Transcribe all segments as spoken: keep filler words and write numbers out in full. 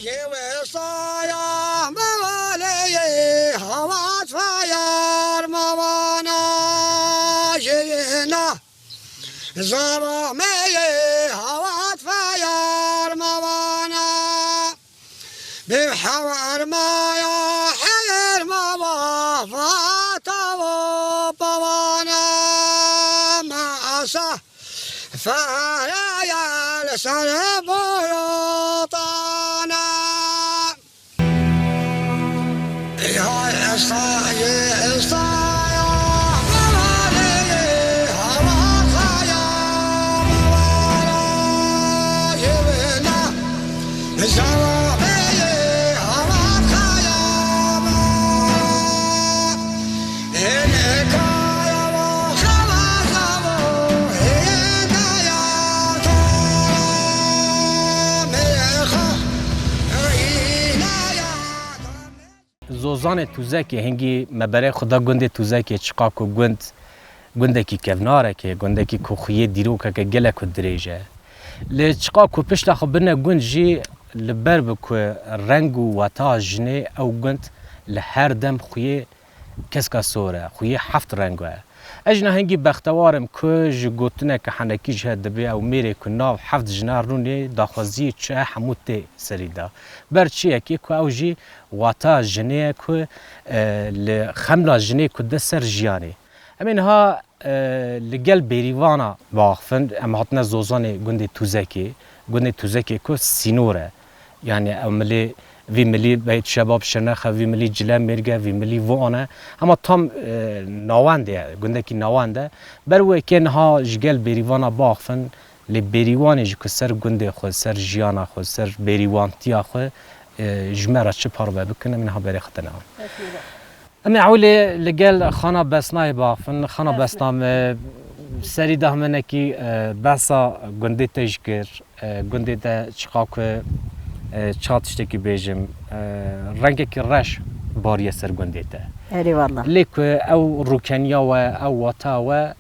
Kê wesaya mevaleyê hawat fayar mavana jeyna. Zava meyê hawat fayar mavana. Bi hawar maya heyr mava vata vo pavana. Ma asa Faraya li ser boyotana. Ya esayê esaya, mevalê hawazaya, mevala yewena. Zozanê Tûzekê hingî me berê xwe da gundê Tûzekê, çiqa ku gund, gundekî kevnarek e, gundekî ku xuyê dîrokeke gelek ku dirêj e. Lê çiqa ku pişta xwe bine gund jî, li ber bi ku reng û weta jinê, ew gund li her dem xuyê keska sor e, xuyê heft reng e. Ez jina hingî bextewar im ku ji gotineke henekî ji he dibe, ew mêrê ku nav heft jina rûnê daxwaziyê çi ye, hemû tê serî de. Ber çi yekê ku ew jî wata jinê ye ku, e, li xemla jinê ku de ser jiyanê. Em ê niha, e, li gel bêrîvana biaxivin, em hatine zozanê gundê Tûzekê. Gundê Tûzekê ku sînor e. Yani ew milî, vî milî Beyt Şebab Şirnex e, vî milî Cile Mêrg e, vî milî Van e. Hema tam, e, nawendê ye, gundekî nawend e. Ber wê kê niha ji gel bêrîvana biaxivin, lê bêrîvanê jî ku ser gundê xwe, ser jiyana xwe, ser bêrîvantiya xwe, e, ji me re çi parve bikin, em niha berê xwe tine. Em ê ewilê li gel Xana Besnayê biaxivin. Xana Besna. Besna me serî dahmenekî, e, behsa gundê te jî kir. E, gundê te çiqa ku, e, ça tiştekî bêjim, e, rengekî reş bariye ser gundê te. Erê wala. Lê ku ew rûkeniya we, ew wata we,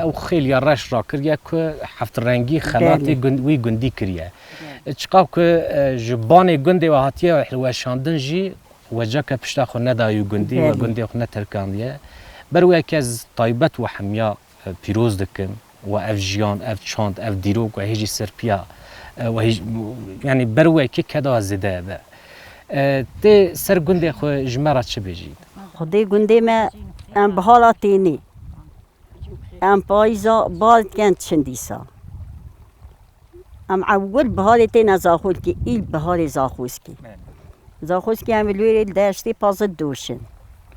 ew xêliya reş rakiriye ku heftrengî xelatê Belê. gund-, wî gundî kiriye. Belê. Çiqa ku, e, ji banê gundê we hatiye hilweşandin jî, we cake pişta xwe nedayî gundî, we Belê. gundê xwe neterkandiye. Ber wê ke ez taybet we hemiya, e, pîroz dikim. We ev jiyan, ev çand, ev dîrok, we hêjî ser piya, e, we hêj-, yani ber wê ke keda zêde be. E, tê ser gundê xwe ji me re çi bêjî? Xwedê gundê me em bihala tênê. Em payîza bal dikin çin dîsa. Em ewil biharê têne Zaxoskî, îl biharê Zaxoskî. Belê. Zaxoskî em li wêrê li deştê pazid doşin.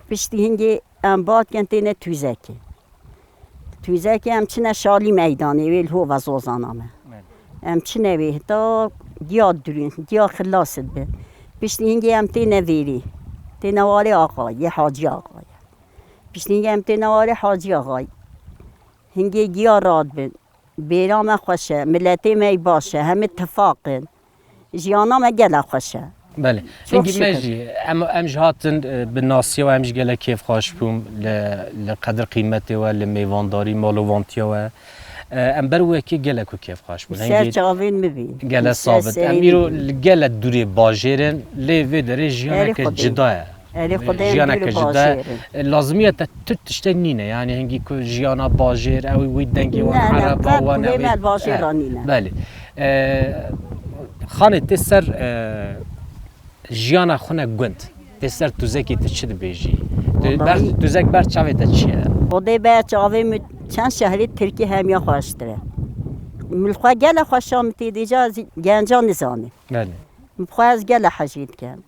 Piştî hingê em bal dikin têne Tûzekê. Tûzekê em çine Şalî meydanê wê li hova zozana me. Belê. Em çine wê heta giya dirûn, giya xilas dibe. Piştî hingê em têne vêrê. Têne warê Aqayê, Hacî Aqayê. Piştî hingê em têne warê Hacî Axayê. Hingê giya radibin. Bêra me xweş e, miletê me yî baş e, hemî tifaq in. Jiyana me gelek xweş e. Belê. Çok Hingî me şükür. jî, em, em ji hatin, e, bi nasiya we em ji gelek kêfxweş bûm li, li qedir qîmetê we, li mêvandarî, malovantiya we. E, em ber wekî gelek ku kêfxweş bûn. Ser Hingî çavên min bî. Gele Ser sabit. serê Em min îro bî. li gele dûrê bajêr in, lê vê derê Erê jiyaneke Xwedê. cuda ye. Erê Xwedê em Jiyaneke dûrê cuda ye. bajêr in. E, lazimiye te tu tiştek nîne. Yani hingî ku jiyana bajêr, ew wî dengê wan, Ne, ne, ereba qet wan, wê ew me bajêr Eh, ra nîne. belê. E, xanê tê ser, e, jiyana xwe ne gund. Tê ser Tûzekê tu çi dibêjî? Tu Wallahî. ber, Tûzek ber çavê te çi ye? Xwedê ber çavê min çend şehrê Tirkî hemiya xweştir e. Min xwe gele xweşa min tê dêja ez genca nizanî. Belê. Min xwe ez gele hejî dikim.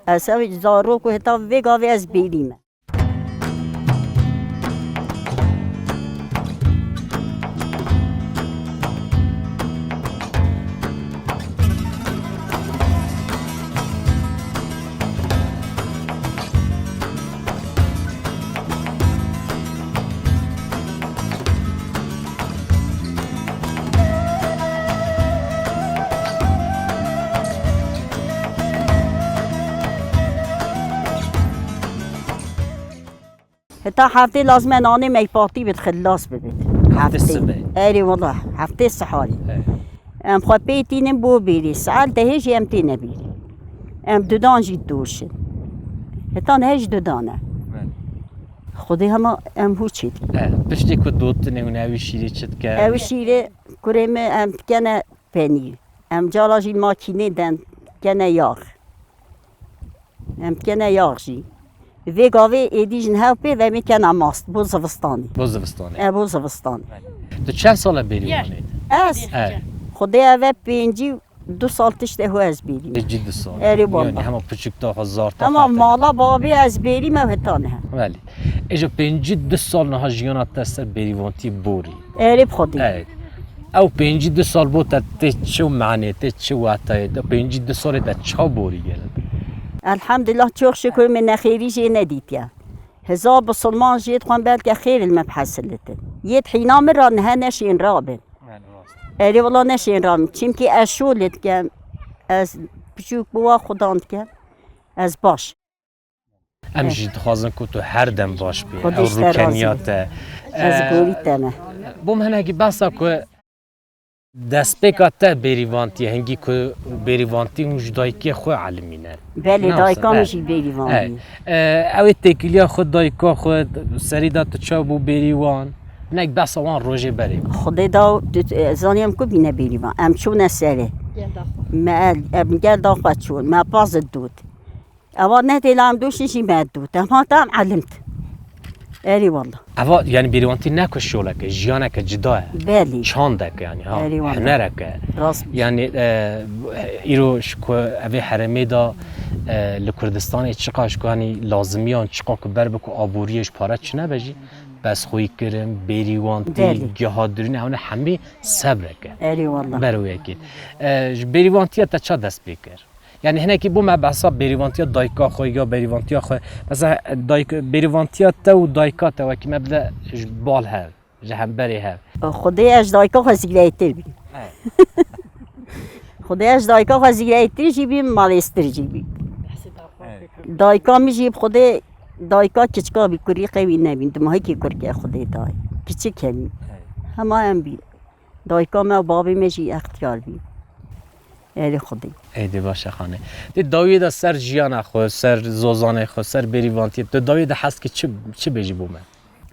Ez ew zarok û heta vê gavê ez bêrî me. Heta heftê lazim e nanê meypatî bit, xilas bibit. Heftê Heftê. sibê. Erê wala, heftê siharî. Erê. Em xwe pê tînin bo bêrî. Saet dehê jî em têne bêrî. Em dudan jî doşin. Heta niha jî dudan e. Belê. Xwedê hema em hû çê dikin. E, piştî ku dotinê hûn ewî şîrê çi dike? Ew şîrê kurê me em dikene penîr. Em cara jî makînê den dikene yax. Em dikene yax jî. Vê gavê êdî jin hev pê ve me kena mast bo zivistanê. Bo zivistanê. E, bo zivistanê. Tu çend sal e bêrîvanê? Ez? Evet. Xwedê eve pêncî û du sal tiştê xwe ez bêrî. Pêncî du sal. Erê, wala. Yanî hema piçûkta xwe zarta. Hema mala babê ez bêrî me heta niha. Belê. Êja pêncî du sal niha jiyana te ser bêrîvantiyê borî. Erê bi Xwedê. Evet. Ew pêncî du sal bo te tê çi manê, tê çi wetayê, de pêncî du salê te ça borî gelek? Elhamdulillah, çok şükür min nexêrî jê nedîtiye. Hezar bisilman jê dixwin belke xêr li me bihesilitin. Yê di hîna min re niha neşên rabin. Yani rast. Erê wala neşên rabin. Çimkî ez şûl dikem, ez piçûk bi wa xudan dikem, ez baş. Em jî dixwazin ku tu her dem baş bî. Xwedê ji te razî be. Ew rûkeniya te. Ez gorî te me. Bo min hinekî behsa ku destpêka te bêrîvantiyê, hingî ku bêrîvantî hûn ji dayikê xwe elimîne. Belê, dayika min jî bêrîvan bî. E, ew ê têkiliya xwe, dayika xwe, serî da tu çawa bû bêrîvan? Hinek behsa wan rojê berê. Xwedê da, tu, e, zanî em ku bîne bêrîvan. Em çûne serê. Gel daxwe. Me, em gel daxwe çûn. Me pazit dût. Ewa ne têlam dûşî jî me dû. Tema tam elimt. Erî wala. Eva, yani bêrîvantî ne ku şolek e, jiyanek e, cida ye. Belê. Çandek e yani, ha, erî wala, hunerek e. Rast. Yani, e, îro ji ku evê herêmê de, e, li Kurdistanê çiqa ji ku hani lazimiyan çiqa ku ber bi ku aboriyê ji pare çine be jî, pesxoyî kirin, bêrîvantî, belê, gihadirîne, hewne hemî sebrek e. Erî wala. Ber wê yekê. E, ji bêrîvantiya te ça dest pê kir? Yani hinekî bo me behsa bêrîvantiya dayika xwe ya bêrîvantiya xwe. Mesela dayik, bêrîvantiya te û dayika te wekî me bide ji bal hev, ji hemberê hev. Xwedê ez ji dayika xwe zîreytir bîm. Evet. Xwedê ez ji dayika xwe zîreytir jî bîm, malêstir jî bîm. Evet. Dayika min jî bi Xwedê dayika kiçika bî, kurî qewî nebîn, dimahikî kurke Xwedê dayê. Kiçik hebî. Evet. Hema em bîn. Dayika me û babê me jî extiyar bî. Erê Xwedê. Ey dê baş e xanê. Dê dawiyê de ser jiyana xwe, ser zozanê xwe, ser bêrîvantiyê, tu dawiyê de hez dikî çi, çi bêjî bo me?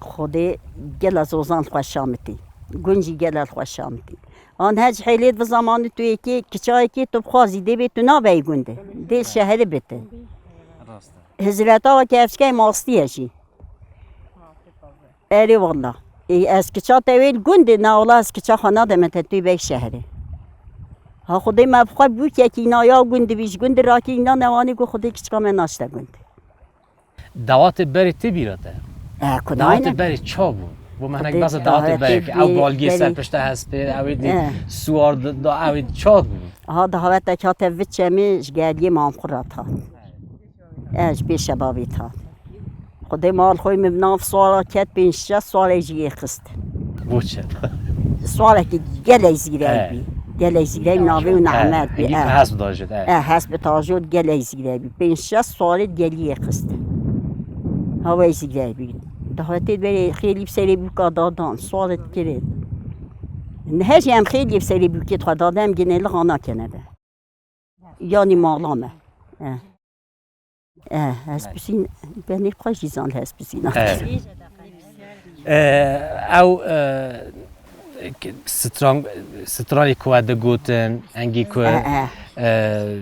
Xwedê gela zozan xweşa min tê. Gund jî gela xweşa min tê. An her ji hêlê di zamanî tu yekê, kiçayekê tu bixwazî dê bê tu nabeyî gundê. Dê şehirê bite. Rast e. Hizreta we kevçikey mastiye jî. Erê wala. Ê, ez kiça te wê li gundê, na wala ez kiça xwe nademe te tu bey şehrê. Ha Xwedê me bi xwe bûkekî na ya gundî bî, ji gundî rakî na newanî ku Xwedê kiçika me naşte gund. Dawatê berê tê bîra te? E, ku nayne. Dawatê berê ça bû? Bo me hinek beza dawatê berê ke. Ew balgê ser pişta hespê, ew ê dî suwar da, ew ê ça bû? Ha, dawetek hate viçemê ji geliyê mam xwe re ta. Ez ji pêşe bavê ta. Xwedê mal xwe min bi nav swala ket, pênc şeş swalê jî yê xist. Bo çi? Swalekî gelek zîrek bî. Gelek zîrek navê û Nehmet bî. Hesp dajit. E, hesp tajot gelek zîrek bî. Pênc şeş swalê gelî yê xist. Hawey zîrek bî. Dahetê berê xêlî bi serê bûka dadan, swalê dikirin. Nihe jî em xêlî bi serê bûkê xwe daden, em genê li xana kenebe. Yanî mala me. E. E, hespusîn, benê xwe jî zan hespusîn. E. E, ew, e, stran, stranê ku we digotin, engî ku, e, e,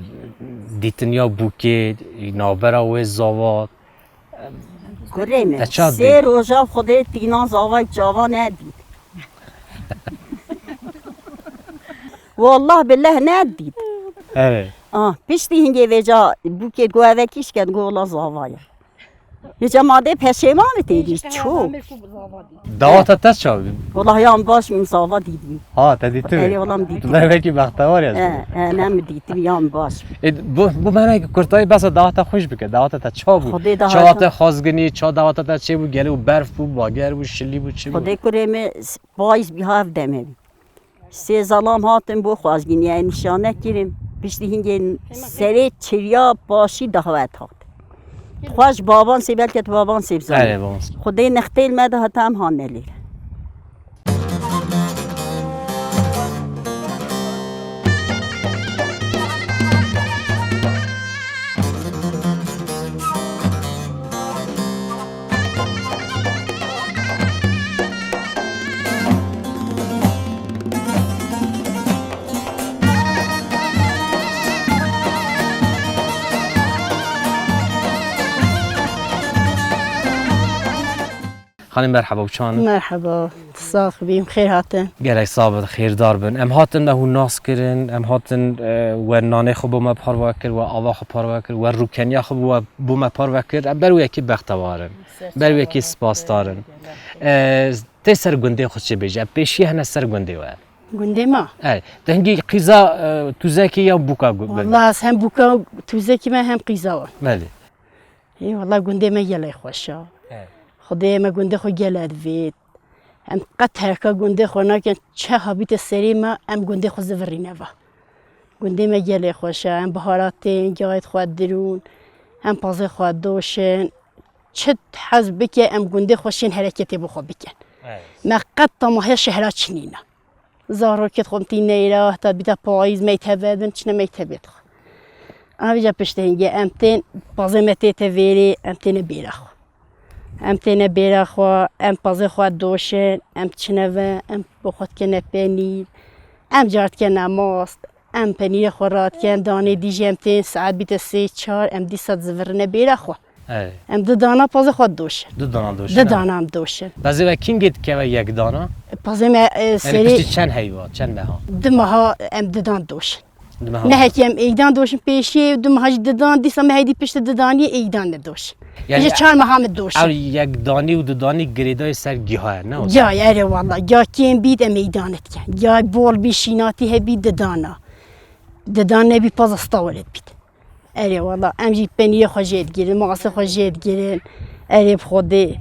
dîtiniya bûkê, navbera wê zava. Kurê min, sê roja Xwedê tîna zavay çava nedît. Wallah billah nedît. Evet. Ah, piştî hingê vêca bûkê go eve kîşken go wala zava ye. Vêca madê peşêman têdî çû. Dawata te çav bî? Wala yan baş min zava dît bî. Ha, te dîtibî? Erê, wala min dîtibî. Tu ne wekî bextewar ya. E, e, ne min dîtibî, yan baş. E, bu, bu mene ki kurtayî besa dawata xweş bike. Dawata te çav bû? Xwedê dawata. Çawa te xwazginî, ça dawata te çê bû, gelê û berf bû, bager bû, şilî bû, çi bû? Xwedê kurê me s-, payîz bî, hav demê bî. Sê zalam hatin bo xwazgîniyê nîşane kirin. Piştî hingê serê çiriya paşî dawet hat. Xweş baban sê, belke tu baban sê bizanî. Erê, baban sê. Xwedê nextêl me de heta em hane lêre. Xanê, merheba û çawan. Merheba, sax bîm, xêr hatin. Gelek sax bin, xêrdar bin. Em hatin me hûn nas kirin, em hatin, e, we nanê xwe bo me parve kir, we ava xwe parve kir, we rûkeniya xwe bo, bo me parve kir. Em ber wê yekê bextewar in. Ber wê yekê spasdar in. E, tê ser gundê xwe çi bêje? Em pêşiya hene ser gundê we. Gundê me? E, te hingî qîza, e, tûzekê ya bûka gu-, Wala ez hem bûka tûzekî me hem qîza wan. Belê. Ê, wala gundê me gelê xweş a. He. Xwedê me gundê xwe gele divêt. Em qet terka gundê xwe nakin, çi habîte serê me, em gundê xwe zivirîne va. Gundê me gelê xweş a, em biharatên, gayet xwe dirûn, em pazê xwe doşin. Çi hez bike, em gundê xwe şên hereketê bi xwe bikin. Evet. Me qet tamahiya şehra çinîne. Zarokêt xwe em tî neyra, heta bîta payîz, meytebe bin, çine mektebê xwe. Em vêca piştê hingê, em tên, pazê me tête vêrê, em têne bêra xwe. Em têne bêra xwe, em pazê xwe doşin, em çine ve, em bo xwe dikene penîr, em car dikene mast, em penîrê xwe radikin, danê dî jî em tên, saet bîte sê çar, em dîsa zivirine bêra xwe. Erê. Em du dana pazê xwe doşin. Du dana doşin, Du ha? dana em doşin. Pezê we kingê dikeve yek dana? Pazê me, e, Yanî serê piştî çend heyva, çend meha? Du meha em du dan doşin. Du meha. Nehekî em êydan doşin pêşiyê, du meha jî du dan, dîsa me heydî piştî du daniyê êydan me doşin. Yanî Ji çar meha me doşin. Ew yek danî û du danî girêdayê ser giha ye, ne wisa? Giha ye, erê wala. Giha kêm bît em êydan dikin. Giha bol bî, şînatî hebî, du dana. Du dan nebî, paza stawelê bît. Erê wala, em jî penîrê xwe jê digirin, masê xwe jê digirin. Erê bi Xwedê.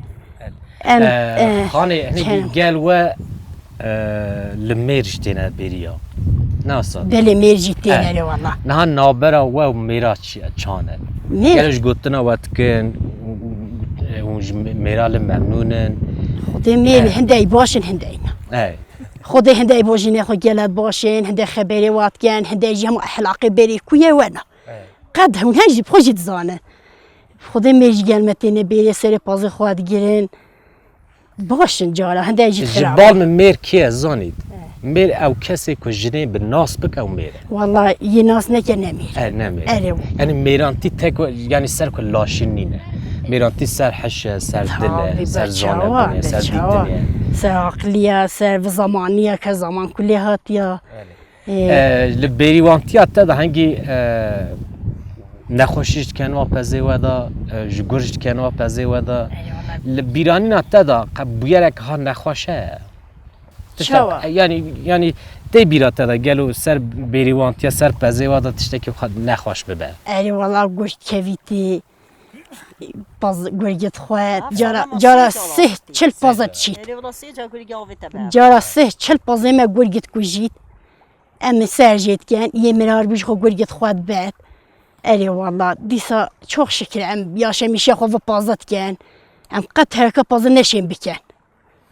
Em, Eh, eh, Xanê, hinekî çend gel we, eh, li mêr jî têne bêriya. Ne wisa? Belê, mêr jî têne, Eh, erê wala. Niha navbera we û mêra çi, çan e? Mêr? Gelo ji gotina we dikin, hûn ji mêra li memnûn in? Xwedê mêr, Eh. hindey baş in, hindey ne. Eh. Xwedê hindey bo jinê xwe gelet baş in, hindey xeberê we dikin, hindey jî hemû ehlaqê berê ku ye we ne. Qet hûn hej jî bi xwe jî dizane. Xwedê mêr jî gel me têne bêrê serê pazê xwe digirin. Baş in cara, hindê jî Ji xirab. bal min mêr kê ye zanît? Mêr ew kesê ku jinê bi nas bike ew mêr e. Wala yê nas neke ne mêr. E, ne mêr. Erê. Yanî mêrantî tek we, yanî ser ku laşî nîne. Mêrantî ser heş e, ser dil e, Tabii, ser be, çawa, zanebûn e, be, ser çawa. dîtin e. Ser aqiliya, ser bi zamaniya ke zaman kulê hatiya. Erê. Ê. E, li bêrîwantiya te de hengî, e, nexweşî ji kenwa pezê we de, e, ji gur ji kenwa pezê we de. Eyvallah. Li bîranîna te de qe bûyerek ha nexweş heye? Tiştek, Çawa? e, yanî, yanî tê bîra te de gelo ser bêrîwantiya ser pezê we de tiştekî xwe nexweş bibe? Erê wala gur kevîtî, paz, gurgit xwe, Aferin cara, ama cara sê sê çil paza çît. Erê wala sê ca gurgî avê te be. Cara sê çil pazê me gurgit kujît. Em ser jê dikin, yê mirar bû ji xwe gurgit xwe dibet. Erê wala, dîsa çok şükür em yaşemişiya xwe ve paza dikin. Em qet terka paza neşên bikin.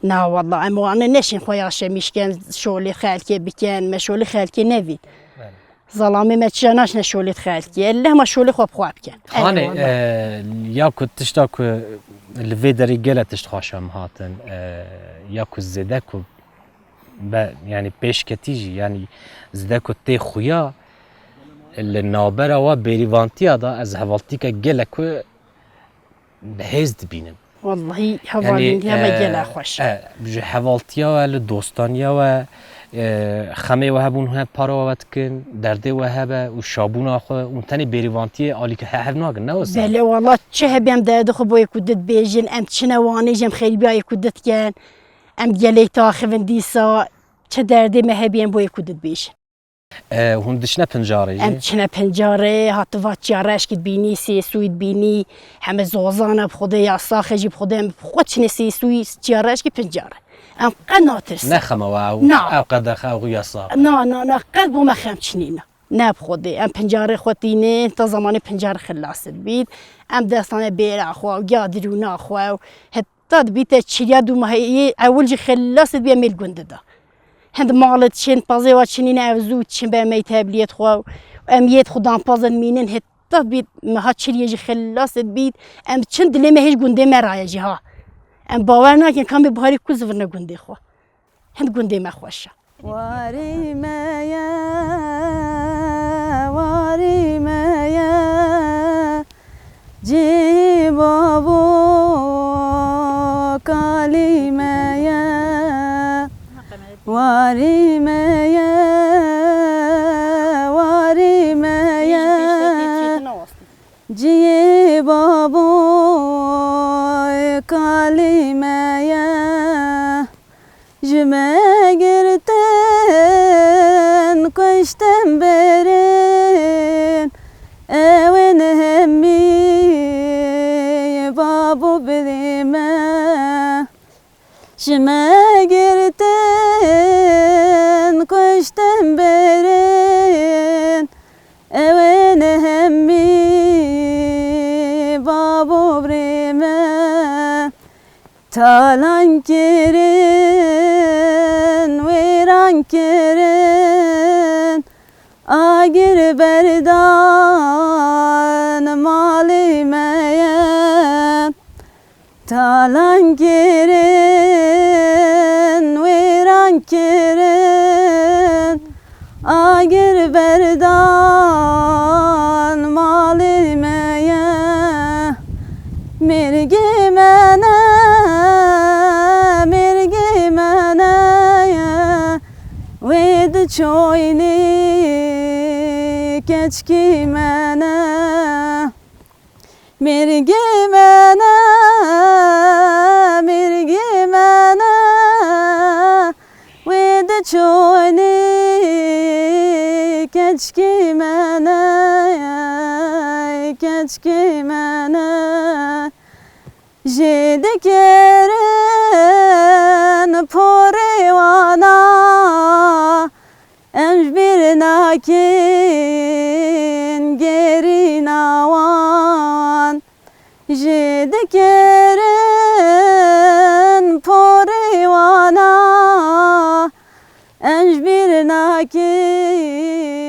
Na wala, em wane neşên xwe yaşemîş ken, şolê xelkê biken, me şolê xelkê nevît. Belê. Zalamê me çiya naşne şolê xelkê, lehma şolê xwe bi xwe biken. Erê Xanê, wala. e, ya ku tişta ku li vê derê gele tişt xweş em hatin, e, ya ku zêde ku be, yanî pêşketî jî, yanî zêde ku tê xuya, li navbera wa bêrîvantiya da ez hevaltîke gelek ku bi hêz dibînim. Wallahî, Yanî, hevalî heme e, gele xweş. e, ji hevaltiya we, li dostaniya we, e, xemê we hebûn hûn hev para we dikin, derdê we hebe û şabûna xwe û tenê bêrîvantiyê alî ke he-, hev nakin, ne wisa? Belê, wala çi hebî em derdê xwe bo yek û di dibêjin, em çine wanê jî em xêrîbiya yek û di dikin, em gelê taxivin dîsa, çi derdê me hebî em bo yek û di dibêjin. E, hûn diçine pincarê jî? Em çine pincarê, hativat çiya reşkî dibînî, sêsûyî dibînî, heme zozan e, bi Xwedê yasax e jî, bi Xwedê em bi xwe çinê sêsûyî çiya reşkî pincarê. Em qe natirsin. Ne xema we ew, Na. ew qedexe, ew yasax e. Na, na, na, qet bo me xem çinîne. Ne bi Xwedê. Em pincarê xwe tînin, ta zamanê pincarê xilas dibît. Em destane bêra xwe, ya dirûna xwe, heta dibîte çiliya dûmahiyê ewil jî xilas dibî em ê li gund de. Hind mal diçin, pazê wa çinîne ew zû diçin be em ê tebliyê xwe. Em yê xwe dan pazin mînin heta bît meha çiliyê jî xilas dibît. Em çin dilê me hêj gundê me raye jî ha. Em bawer nakin kamê biharî ku zivirne gundê xwe. Hind gundê me xweş e. Warî me ye, warî me ye, cî babo Ji me girtin, kuştin birin, ewin hemî bab û birê me. Ji me girtin, kuştin birin, ewin hemî bab û birê me. Talan kirin, wêran kirin, agir berdan malê me ye. Talan kirin, wêran kirin, agir berdan malê me ye. Mêrgê me ne, mêrgê me ne ye, wê diçoynê keçkê me ne. Mêrgê me ne, mêrgê me ne, wê diçoynê keçkê me ne, keçkê me ne. Jê dikirin porê wana, em ji bîr nakin gerîna wan. Jê dikirin porê wana, em ji bîr nakin.